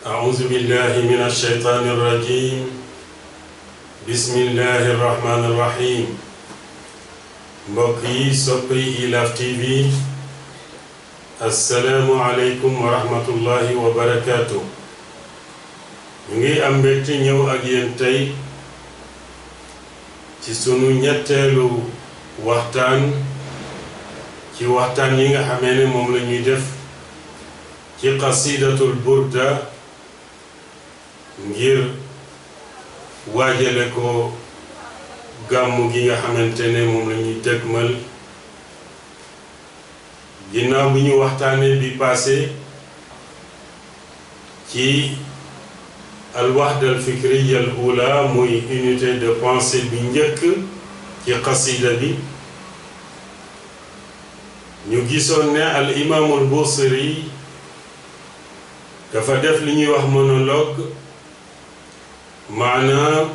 أعوذ بالله من الشيطان الرجيم بسم الله الرحمن الرحيم mbokk yi soppi Ilaf TV assalaamu aleykum wa rahmatullahi wa barakaatu ñu ngi am mbégte ñëw ak yéen tey ci sunu ñetteelu waxtaan ci waxtaan yi nga xamee ne moom la ñuy def ci qasidatul burda ngir waajale ko gàmmu gi nga xamante ne moom la ñuy dëgmal ginnaaw bi ñu waxtaanee bi passé ci al wahda al fikriya al ula muy unité de pensée bi njëkk ci qasida bi ñu gisoon ne al imaamul Busiri dafa def li ñuy wax monologue maanaam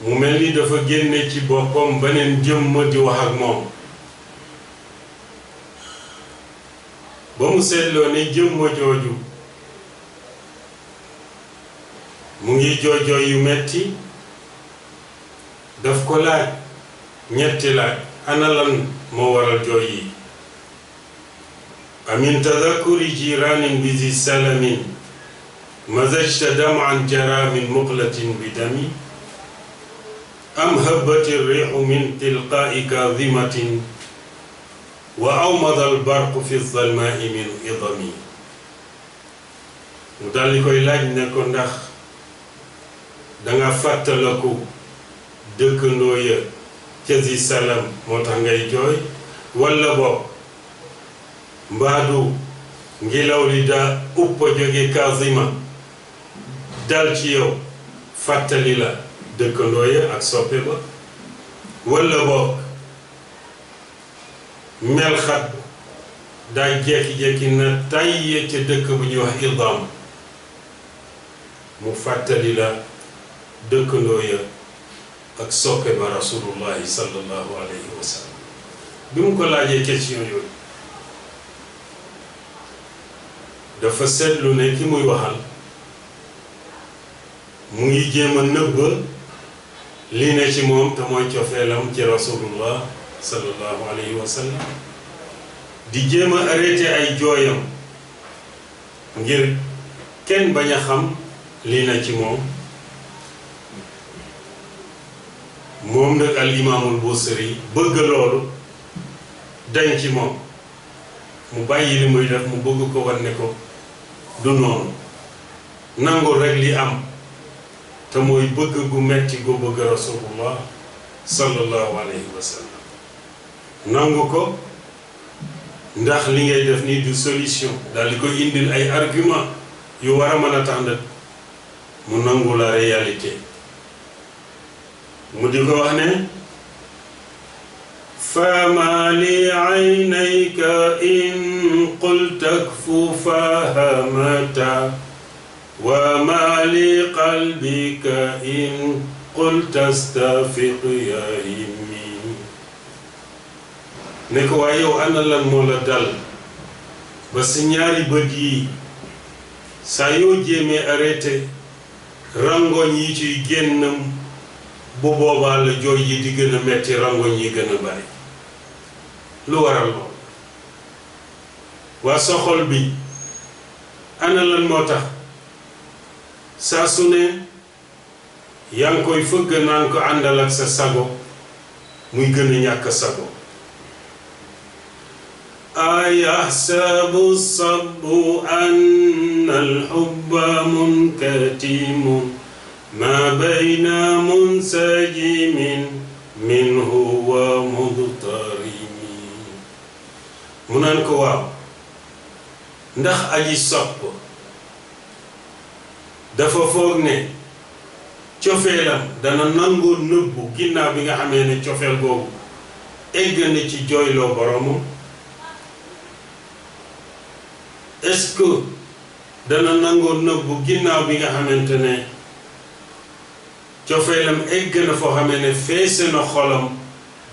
mu mel ni dafa génne ci boppam beneen jëmm di wax ak moom ba mu seetloo ne jëmm jooju mu ngi joojoo yu metti daf ko laaj ñetti laaj ana lan moo waral jooy yi amin tadakuri jiranin bizi salamin mazajta dam'an jara min muqlatin bi dami am habbati riixu min tilqaa'i kaadimatin wa awmada albarqu fi zalmaai min idami mu daldi koy laaj ne ko ndax danga fàttaliku dëkkandoo ya ca Zi Salam moo tax ngay jooy walla boog mbaadu ngelaw li daa uppa jóge Kaazima dal ci yow fàttali la dëkkandoo ya ak soppe ba walla boog melxat daa jekki-jekki na tàyye ca dëkk bu ñuy wax Idam mu fàttali la dëkkandoo ya ak soppe ba rasulullahi sallallahu alayhi wa sallam bi mu ko laajee question yooyu dafa seetlu ne ki muy waxal mu ngi jéem a nëbb li ne ci moom te mooy cofeelam ci rasulullah sallallahu alayhi wa sallam di jéem a arrêté ay jooyam ngir kenn bañ a xam li ne ci moom moom nag al imaamul Busiri bëgg loolu dañ ci moom mu bàyyi li muy def mu bëgg ko wan ne ko du noonu nangul rek li am te mooy bëgg gu metti gu bëgg rasulullah sallallahu alayhi wa sallam nangu ko ndax li ngay def nii du solution daal di koy indil ay argument yu war a mën a tax nag mu nangu la réalité mu di ko wax ne fama li aynayka in qulta kfu fahamata wa ma li qalbika in qulta stafiq ya himmi ne ko waaye yow ana lan moo la dal ba si ñaari bët yi saa yoo jéemee arrêté rangoñ yi ciy génnam bu boobaa la jooy yi di gën a metti rangoñ yi gën a bari lu waral lool waa soxol bi ana lan moo tax saa su ne yaa ngi koy fëgg naan ko àndal ak sa sago muy gën a ñàkk sago ayahsabu sabbu anna alxubba munkatimun ma bayna munsajimin minhu wa mudtarimi mu naan ko waaw ndax aji sopp dafa foog ne cofeelam dana nangoo nëbbu ginnaaw bi nga xamee ne cofeel googu egg na ci jooyloo boromam est-ce que dana nangoo nëbbu ginnaaw bi nga xamante ne cofeelam egg na foo xamee ne feese na xolam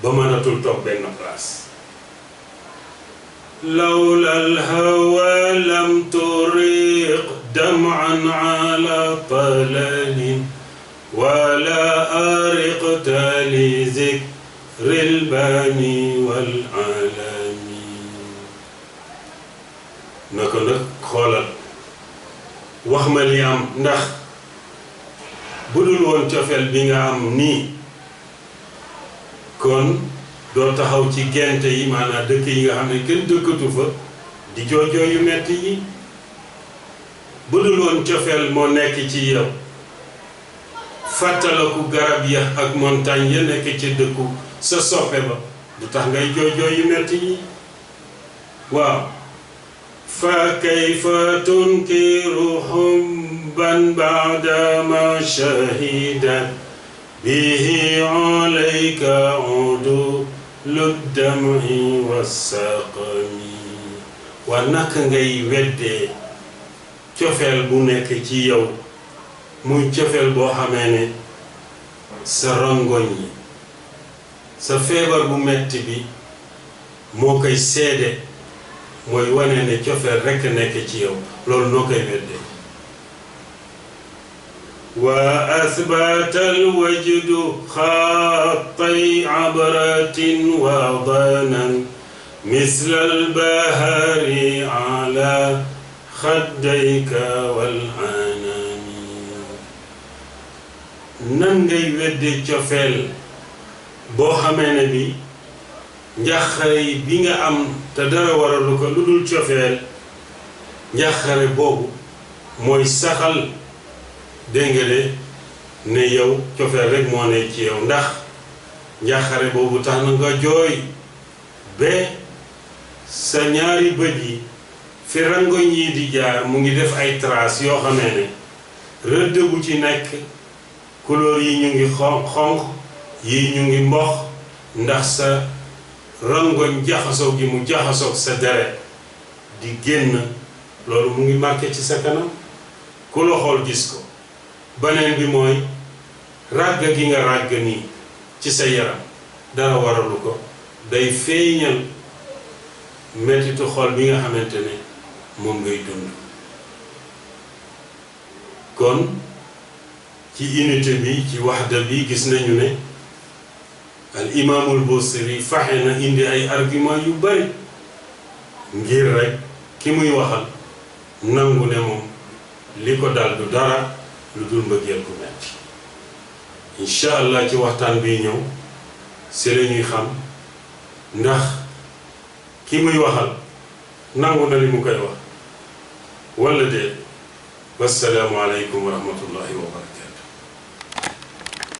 ba mënatul toog benn place لولا الهوى لم تري نوعا على طلل ولا أرقت لذكر الباني والعالمين naka nag xoolal wax ma li am ndax bu dul woon cofeel bi nga am nii kon doo taxaw ci gente yi maanaam dëkk yi nga xam ne kenn dëkkatu fa di joojoo yu metti yi bu dul woon cofeel moo nekk ci yow fàttaliku garab ya ak montagne ya nekk ci dëkku sa soppe ba du tax ngay joojoo yu metti yi waaw fa kayfa tunkiru hubban ba'dama shahidat bihi alayka udulu dam'i wassaqami waa naka ngay weddee cofeel bu nekk ci yow muy cofeel boo xamee ne sa rongoñ yi sa feebar bu metti bi moo koy seede mooy wane ne cofeel rekk nekk ci yow loolu noo koy weddee wa asbata alwajdu xattay abratin wa danan misla albahari ala xaddayka wal anami nan ngay wedde cofeel boo xamee ne bi njàqare bi nga am te dara waralu ko lu dul cofeel njàqare boobu mooy saxal dégg nga de ne yow cofeel rek moo ne ci yow ndax njàqare boobu tax na nga jooy ba sa ñaari bët yi fi rangoñ yi di jaar mu ngi def ay traces yoo xamee ne rëdd bu ci nekk couleur yi ñu ngi xonq yi ñu ngi mbox ndax sa rangoñ jaxasoo gi mu jaxasoog sa deret di génn loolu mu ngi marqué ci sa kanam ku la xool gis ko beneen bi mooy ràgg gi nga ràgg nii ci sa yaram dara waralu ko day feeñal mettitu xol bi nga xamante ne moom ngay dund kon ci unité bi ci waxda bi gis nañu ne al imaamul Busiri faxe na indi ay argument yu bari ngir rek ki muy waxal nangu ne moom li ko dal du dara lu dul mbëggeel ku metti incha allah ci waxtaan bi ñëw si la ñuy xam ndax ki muy waxal nangu na li mu koy wax wala déet wassalaamu aleykum wa rahmatullahi wa barakatu